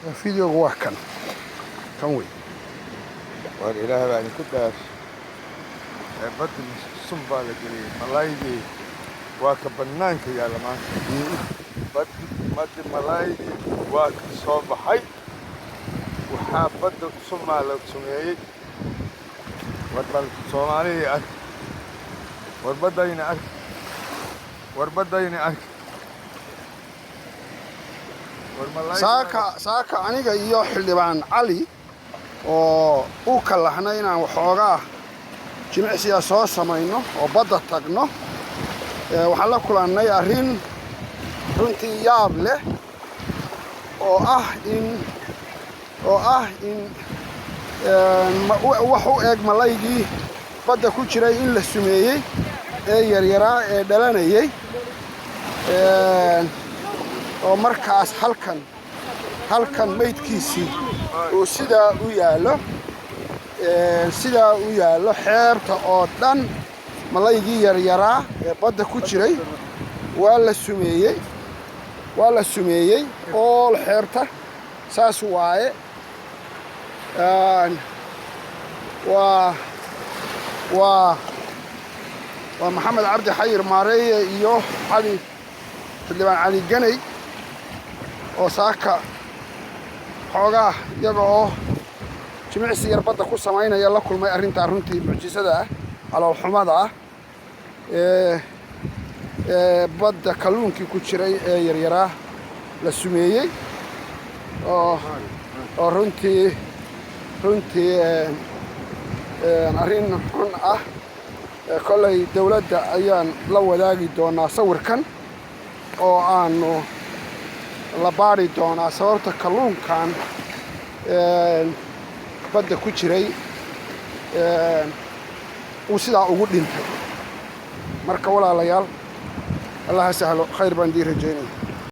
Videoga waa kan kan wey. War Ilaah baa idinku dhaaf ee badda sun baa la geliyey. Malaydii waa ka bannaanka yaalla maanta. Baddi baddi malaydii waa ka soo baxay. Waxaa badda sunbaa la sumeeyey. War bal Soomaalidii ark, war baddayna ark, war baddayna ark, war malaydii. Saaka aniga iyo Xildhibaan Cali oo u kallahnay inaan waxoogaa jimicsiga soo samayno oo badda tagno, waxaan la kulannay arrin runtii yaab leh oo ah in wax u eg malaygii badda ku jiray in la sumeeyey ee yaryaraa ee dhalanayay, oo markaas halkan maydkiisii uu sidaa u yaallo xeebta oo dhan. Malaygii yaryaraa ee badda ku jiray waa la sumeeyey, waa la sumeeyey ool xeebta saas waaye. Waa Maxamed Cabdi Xayir Maareeye iyo Cali, Xildhibaan Cali Ganey, oo saaka xoogaa iyaga oo jimicsi yar badda ku samaynaya la kulmay arrintaa runtii mucjisada ah, caloolxumada ah, ee badda kalluunkii ku jiray ee yaryaraa la sumeeyey, oo runtii arrin xun ah. Kolley dawladda ayaan la wadaagi doonaa sawirkan oo aanu la baari doonaa sababta kalluunkan badda ku jiray uu sidaa ugu dhintay. Marka walaalayaal, Allah ha sahlo, khayr baan dii rajaynaya.